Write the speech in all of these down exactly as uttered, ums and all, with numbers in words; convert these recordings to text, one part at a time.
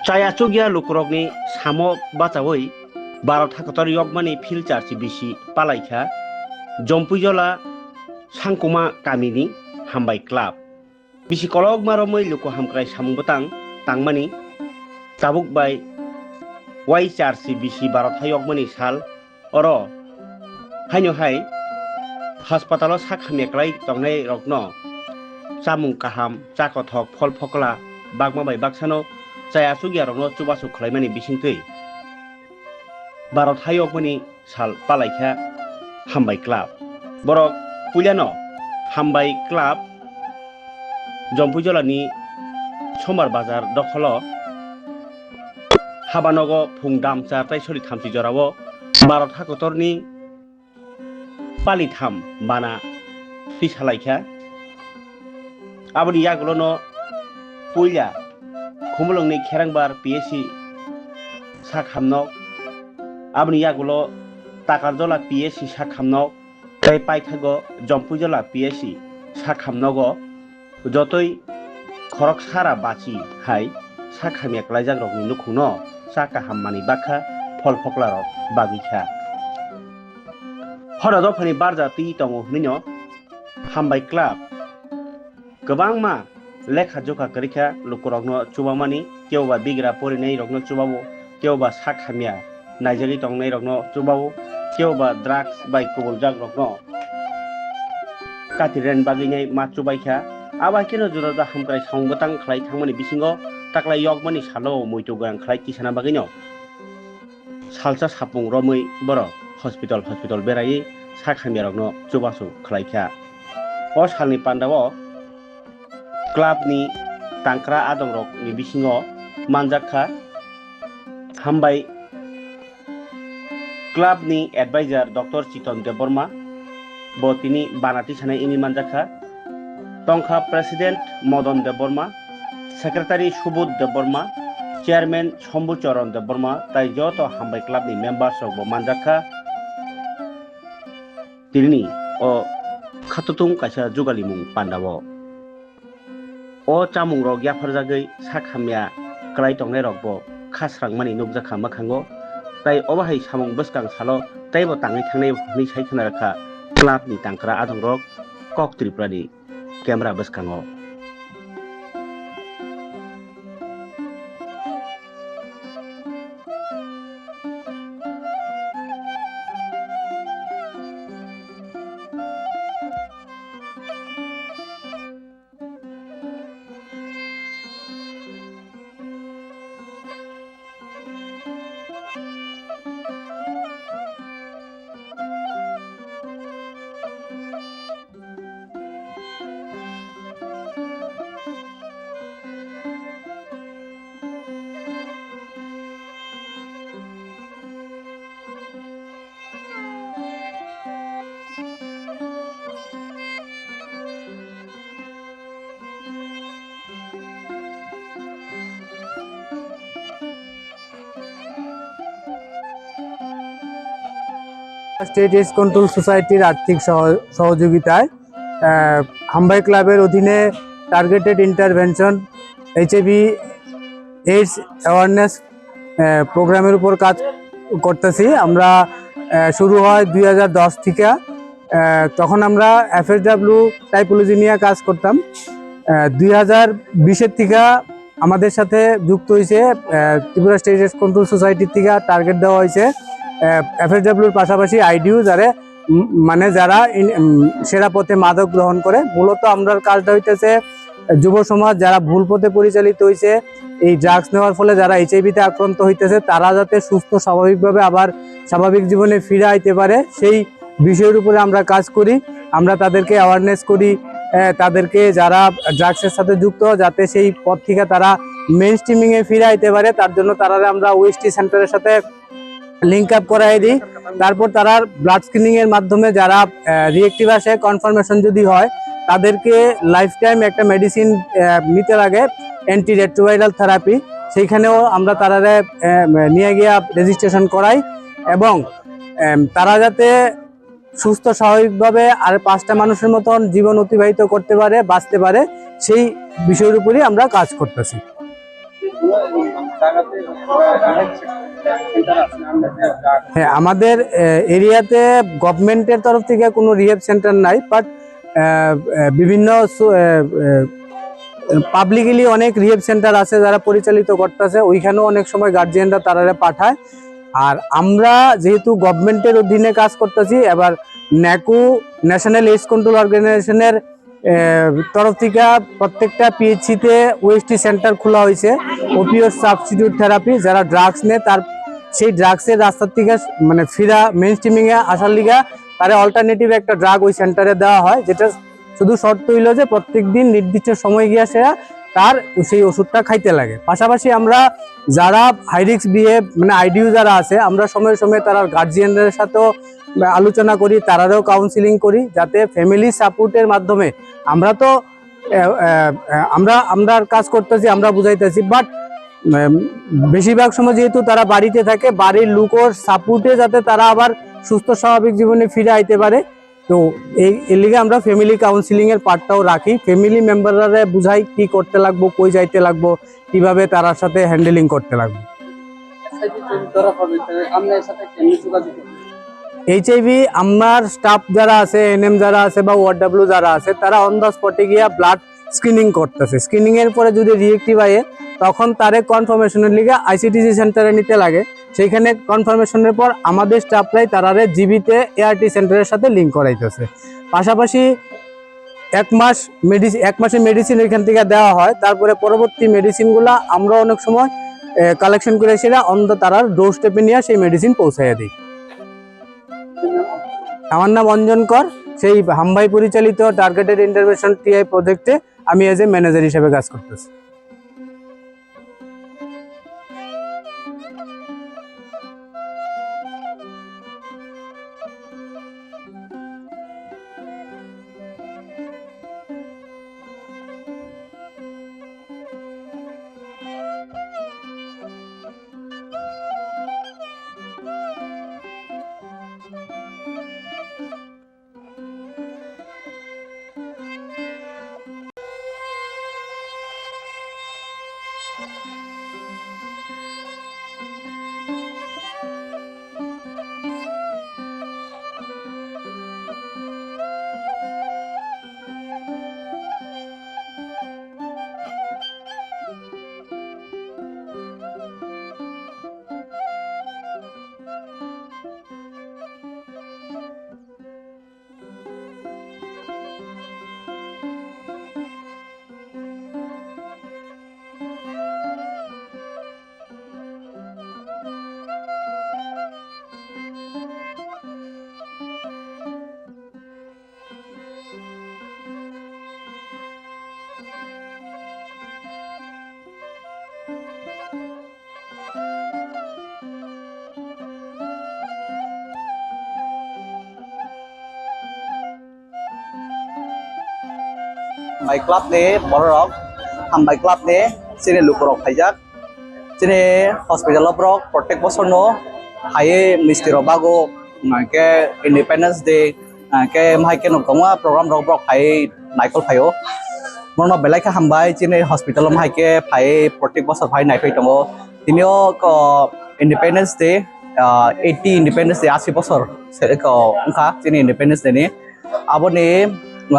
Tai achukya lukurokni samo bachaui Bharat hakotor yokmani phil charchi bisi palaikha Jompuijola Sangkuma kamini Hambai Club. Bisi kolokma romwi luku hamkrai samung bwtang tangmani tabuk bai wai charchi bisi Bharat hayokmani sal oro haino hai hospitalo sak hamya kwlai tongnai rokno chamung kaham, cha kothok, phol phokla bakma bai baksano chaya chukya rokno chubachu khwlaimani bisingtwi Bharat hayokmani sal palaikha Hambai Club. Borok puilano Hambai Club Jompuijolani Sombar Bazar dokholo habanogo phung damchar tai sori thamchi jorao Bharat hakotorni palitham bana twi salaikha. Aboni yagulono puila Khumulwngni Kherangbar P S C sak hamnok, aboni yagulo Takarjola P S C sak hamnok, tei paithago Jompuijola P S C sak hamnogo jotoi khorok sara bachi hai sak hamya kwlaijak rokni nukhungno cha kaham manwi bakha phol phokla rok bagwi kha. Hora dophani barja twi tongo hwnwino Hambai Club kwbangma lekha jokha kwrwikha lukurokno chubamani, kebo ba bigra porinai rokno chubao, kebo ba sak hamya naijagwi tongnai rokno chubao, kebo ba drugs bai kubuljak rokno kati ren bagwi nai ma chubaikha. Abo hai kheno juda juda hamkrai samung bwtang khlai thangmani bisingo taklai yokmani salo muitu gorang khlai tisana bagwino salsa sapung romwi borok hospital hospital beraiwi sak hamyarokno chubachu khlaikha. O salni pandao clubni tangkra adongrokni bisingo manjakha Hambai Clubni advisor Doctor Chiton Debbarma, bo tini bana tisanai wngwi manjakha. Tongkha President Modon Debbarma, Secretary Subodh Debbarma, Chairman Shambhu Charan Debbarma, tai joto Hambai Clubni members rokbo manjakha. Tinini o khatutung kaisa jugalimung pandao. O chamungrok yapharjagwi sak hamya kwlai tongnairokbo kha srangmani nukjakha mwkhango, tai obo hai samung bwskang salo teibo tangwi thangnai hwnwi sai khna rwkha clubni tangkra adongrok Kok Tripurani camera bwskango. State AIDS Control সোসাইটির আর্থিক সহ-, সহযোগিতায়, ah, Hambai ক্লাবের অধীনে targeted intervention, HIV AIDS awareness, ah, প্রোগ্রামের উপর কাজ করতেছি আমরা। আহ, শুরু হয় দুই হাজার দশ থেকে। আহ, তখন আমরা এফএসডাব্লিউ টাইপোলজি নিয়ে কাজ করতাম। আহ, দুই হাজার বিশের থেকে আমাদের সাথে যুক্ত হয়েছে, আহ, ত্রিপুরা স্টেট এইডস কন্ট্রোল সোসাইটির থেকে টার্গেট দেওয়া হয়েছে, আহ, এফএসডাব্লিউর পাশাপাশি আইডিউ, যারা, উম, মানে যারা ইন-, উম, সেরা পথে মাদক গ্রহণ করে। মূলত আমরার কাজটা হইতেছে যুব সমাজ যারা ভুল পথে পরিচালিত হইছে, এই ড্রাগস নেওয়ার ফলে যারা এইচআইভি তে আক্রান্ত হইতেছে, তারা যাতে সুস্থ স্বাভাবিকভাবে আবার স্বাভাবিক জীবনে ফিরে আইতে পারে, সেই বিষয়ের উপরে আমরা কাজ করি। আমরা তাদেরকে অ্যাওয়ারনেস করি, আহ, তাদেরকে যারা ড্রাগসের সাথে যুক্ত, যাতে সেই পথ থেকে তারা মেইন স্ট্রিমিং এ ফিরে আইতে পারে, তার জন্য তারারে আমরা ওএসটি সেন্টারের সাথে লিংক আপ করাই দিই। তারপর তারা ব্লাড স্ক্রিনিং এর মাধ্যমে যারা, আহ, রিএক্টিভ আসে, কনফার্মেশন যদি হয়, তাদেরকে লাইফ টাইম একটা মেডিসিন, আহ, নিতে লাগে, অ্যান্টি রেট্রোভাইরাল থেরাপি। সেইখানেও আমরা তারারে, আহ, নিয়ে গিয়া রেজিস্ট্রেশন করাই এবং, আহ, তারা যাতে সুস্থ স্বাভাবিকভাবে আর পাঁচটা মানুষের মতন জীবন অতিবাহিত করতে পারে, বাঁচতে পারে, সেই বিষয়ের উপরই আমরা কাজ করতেছি। হ্যাঁ, আমাদের এরিয়াতে গভর্নমেন্টের তরফ থেকে কোনো রিহেব সেন্টার নাই, বাট বিভিন্ন পাবলিকলি অনেক রিহেব সেন্টার আছে যারা পরিচালিত করতেছে, ওইখানেও অনেক সময় গার্জিয়ানরা তারারে পাঠায়। আর আমরা যেহেতু গভর্নমেন্টের অধীনে কাজ করতেছি, এবার ন্যাকু, ন্যাশনাল এইডস কন্ট্রোল অর্গানাইজেশনের তরফ থেকে প্রত্যেকটা পিএইচসিতে ওএসটি সেন্টার খোলা হয়েছে, ওপিওয়েড সাবস্টিটিউট থেরাপি। যারা ড্রাগস নেয়, তার সেই ড্রাগসের রাস্তা থেকে মানে ফিরা মেইন স্ট্রিমিংয়ে আসার লিগা তারা অল্টারনেটিভ একটা ড্রাগ ওই সেন্টারে দেওয়া হয়, যেটা শুধু শর্ত হইলো যে প্রত্যেক দিন নির্দিষ্ট সময় গিয়া সে তার সেই ওষুধটা খাইতে লাগে। পাশাপাশি আমরা যারা হাই রিস্ক বিহেভ মানে আইডিইউ যারা আছে, আমরা সময়ে সময়ে তারা গার্জিয়ানদের সাথেও আলোচনা করি, তারারেও কাউন্সিলিং করি, যাতে ফ্যামিলি সাপোর্টের মাধ্যমে আমরা তো আহ, আহ, আমরা আমরার কাজ করতেছি, আমরা বুঝাইতেছি, বাট বেশিরভাগ সময় যেহেতু তারা বাড়িতে থাকে, বাড়ির লোকর সাপোর্টে যাতে তারা আবার সুস্থ স্বাভাবিক জীবনে ফিরে আইতে পারে। তো এই এর লিগে আমরা ফ্যামিলি কাউন্সিলিং এর পার্টটাও রাখি, ফ্যামিলি মেম্বাররা বুঝাই কি করতে লাগবো, কই যাইতে লাগবো, কিভাবে তার সাথে হ্যান্ডেলিং করতে লাগবো। এইচআইভি আমার স্টাফ যারা আছে, এএনএম যারা আছে বা ওআরডব্লিউ যারা আছে, তারা অন দ্য স্পটে গিয়া ব্লাড স্ক্রিনিং করতেছে। স্ক্রিনিং এর পরে যদি রিয়েক্টিভ আয়, তখন তারে কনফার্মেশনের লিগে আইসিটিসি সেন্টারে নিতে লাগে। সেইখানে কনফার্মেশনের পর আমাদের স্টাফরাই তারারে জিবিতে এআরটি সেন্টারের সাথে লিংক করাইতেছে। পাশাপাশি এক মাস মেডিসিন, এক মাসের মেডিসিন এখান থেকে দেওয়া হয়। তারপরে পরবর্তী মেডিসিনগুলা আমরা অনেক সময় কালেকশন করে সেটা অন্তত তারার ডোর স্টেপে নিয়ে সেই মেডিসিন পৌঁছাইয়া দিই। আমার নাম অঞ্জন কর। সেই হামবাই পরিচালিত টার্গেটেড ইন্টারভেনশন টিআই প্রজেক্টে আমি এজ এ ম্যানেজার হিসেবে কাজ করতেছি। Hambai club ni bororok, Hambai club ni chini lukurok phaijak. Chini hospital o borok protek bosor no phaiwi misti rok bago, hwnkhe Independence Day, hwnkhe mahai kheno kwbangma program rok borok phaiwi naikol phaio. Borokno belai khe hambai, chini hospital o mahai khe phaiwi protek bosor phai naikhlai tongo. Tini o, o, Independence Day, ah, eighty Independence Day, asi bosor se, o, wngkha chini Independence Day ni. Aboni,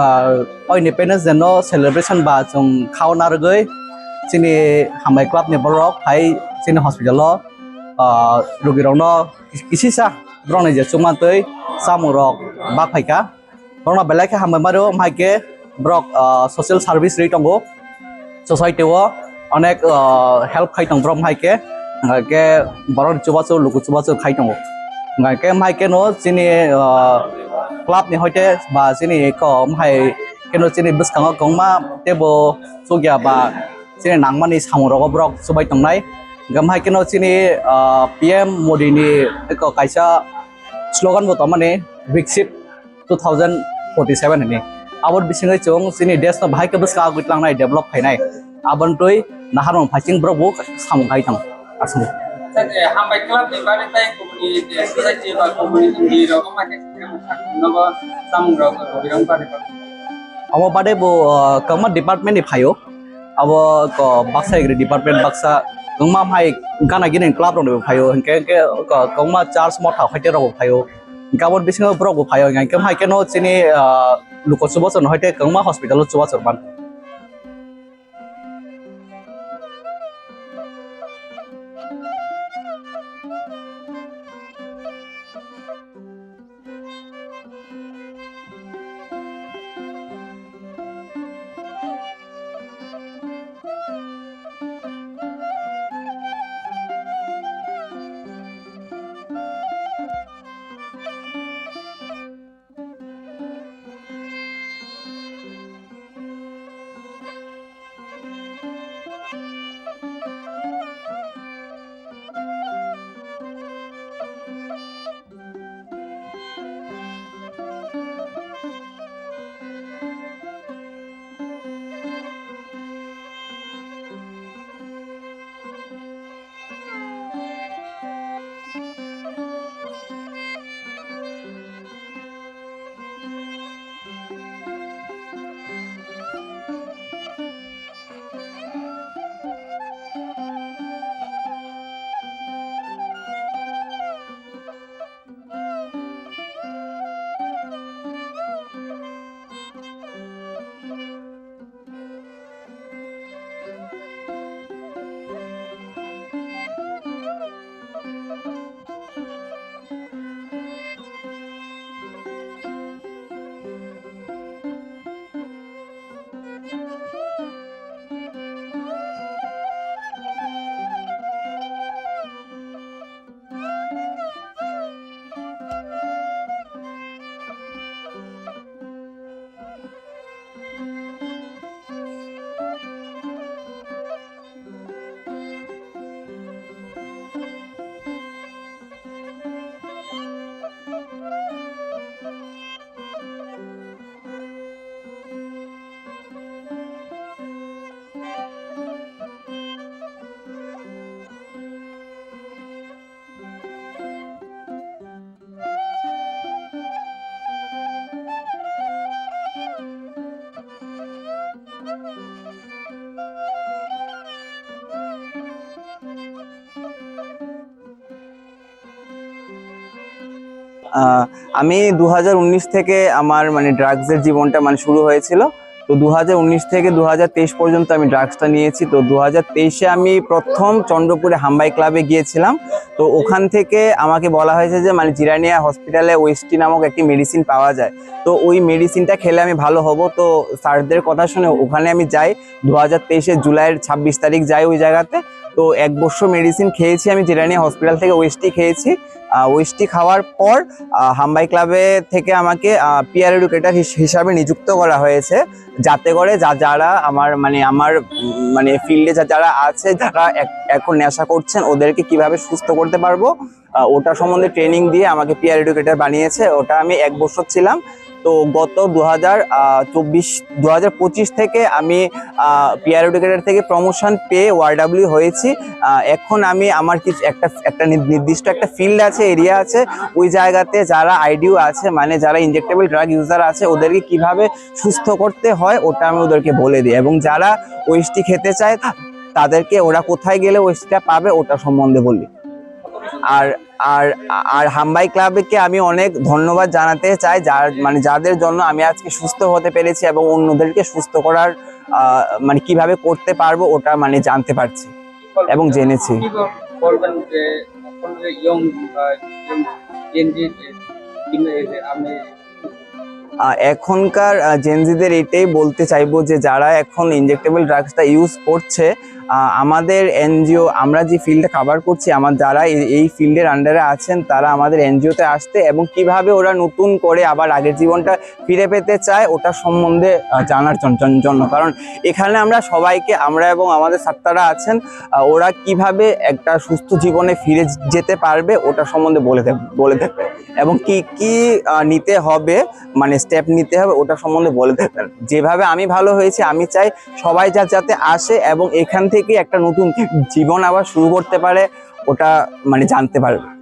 ah, o Independence Day no celebration ba chwng khao narwgwi chini Hambai club ni borok phai chini hospital o, ah, rugwi rok no kisisa borok ni je chukmantwi chamung rok bak phaikha. Borokno belai khe hambai mano, hai khe borok, ah, social service rwi tongo, society o onek, ah, help khai tong borok, hai khe, hai khe borok chubachu, luku chubachu khai tongo. Hai khe, hai khe no chini, ah, club ni hoite ba chini ko, hai khe no chini bwskango kwbangma teibo chukya ba chini nangmani samung rogo borok chubai tongnai. Hai khe no chini, ah, P M Modi ni eko kaisa slogan bo tongmani, Viksit two thousand forty-seven hwnwi. Abo bisingwi chwng chini desh no bahai khe bwskango agwi tlangnai, develop khainai. Aboni twi naharmung phaising borok bo samung khai tong aswk. Hambai club ni bagwi tei kubuni society ba kubuni tongwi rok ma khe nogo samung rok rok bagwi. Abo bade bo, uh, kwbangma department ni phaio. Abo ko baksa agri department, baksa Kwbangma hai gana gini club rok ni bo phaio, hinkhe, hinkhe kwbangma church motha hoite rok bo phaio, hinkhe abo bisingo borok bo phaio, hinkhe hai khe no chini, ah, luko chubachu no hoite kwbangma hospital o chubachu man. আহ, আমি দু হাজার উনিশ থেকে আমার মানে ড্রাগসের জীবনটা মানে শুরু হয়েছিল। তো দু হাজার উনিশ থেকে দু হাজার তেইশ পর্যন্ত আমি ড্রাগসটা নিয়েছি। তো দু হাজার তেইশে আমি প্রথম চন্দ্রপুরে হাম্বাই ক্লাবে গিয়েছিলাম। তো ওখান থেকে আমাকে বলা হয়েছে যে মানে জিরানিয়া হসপিটালে ওএসটি নামক একটি মেডিসিন পাওয়া যায়, তো ওই মেডিসিনটা খেলে আমি ভালো হব। তো স্যারদের কথা শুনে ওখানে আমি যাই। দু হাজার তেইশের জুলাইয়ের ছাব্বিশ তারিখ যাই ওই জায়গাতে। তো এক বছর মেডিসিন খেয়েছি আমি জিরানিয়া হসপিটাল থেকে, ওএসটি খেয়েছি। আহ, ওএসটি খাওয়ার পর, আহ, হাম্বাই ক্লাবে থেকে আমাকে, আহ, পিয়ার এডুকেটর হিস-, হিসাবে নিযুক্ত করা হয়েছে, যাতে করে যা-, যারা আমার, মানে, আমার, উম, মানে, ফিল্ডে যা-, যারা আছে, যারা এক-, এখন নেশা করছেন, ওদেরকে কিভাবে সুস্থ করতে পারবো, আহ, ওটা সম্বন্ধে ট্রেনিং দিয়ে আমাকে পিয়ার এডুকেটর বানিয়েছে। ওটা আমি এক বছর ছিলাম। তো গত দু হাজার, আহ, চব্বিশ, দু হাজার পঁচিশ থেকে আমি, আহ, পিয়ার এডুকেটর থেকে প্রমোশন পেয়ে ওয়ারডাব্লিউ হয়েছি। আহ, এখন আমি আমার কিছু একটা, একটা নির-, নির্দিষ্ট একটা ফিল্ড আছে, এরিয়া আছে, ওই জায়গাতে যারা আইডিউ আছে, মানে, যারা ইনজেক্টেবল ড্রাগ ইউজার আছে, ওদেরকে কিভাবে সুস্থ করতে হয়, ওটা আমি ওদেরকে বলে দিই। এবং যারা ওএসটি খেতে চায়, তা-, তাদেরকে ওরা কোথায় গেলে ওএসটিটা পাবে, ওটা সম্বন্ধে বলি। আর, আর, আর হাম্বাই ক্লাবকে আমি অনেক ধন্যবাদ জানাতে চাই, যার, মানে, যাদের জন্য আমি আজকে সুস্থ হতে পেরেছি এবং অন্যদেরকে সুস্থ করার, আহ, মানে, কিভাবে করতে পারবো, ওটা, মানে, জানতে পারছি এবং জেনেছি। কি বল-, বলবেন যে এখন যে ইয়ং, আহ, ইয়ং জেন জি যে, এই যে আমি আহ, এখনকার, আহ, জেনজিদের এটাই বলতে চাইবো যে যারা এখন ইনজেক্টেবল ড্রাগসটা ইউজ করছে, আহ, আমাদের এনজিও, আমরা যে ফিল্ডটা কভার করছি, আমার যারা এই, এই ফিল্ডের আন্ডারে আছেন, তারা আমাদের এনজিওতে আসতে এবং কিভাবে ওরা নতুন করে আবার আগের জীবনটা ফিরে পেতে চায়, ওটার সম্বন্ধে, আহ, জানার জন-, জন-, জন্য। কারণ এখানে আমরা সবাইকে, আমরা এবং আমাদের ছাত্ররা আছেন, আহ, ওরা কিভাবে একটা সুস্থ জীবনে ফিরে যেতে পারবে, ওটার সম্বন্ধে বলে দেব-, বলে দেবে এবং কি কি, আহ, নিতে হবে, মানে, স্টেপ নিতে হবে, ওটা সম্বন্ধে বলে দেবেন। যেভাবে আমি ভালো হয়েছি, আমি চাই সবাই যা-, যাতে আসে এবং এখান থেকে একটা নতুন জীবন আবার শুরু করতে পারে, ওটা, মানে, জানতে পারবে।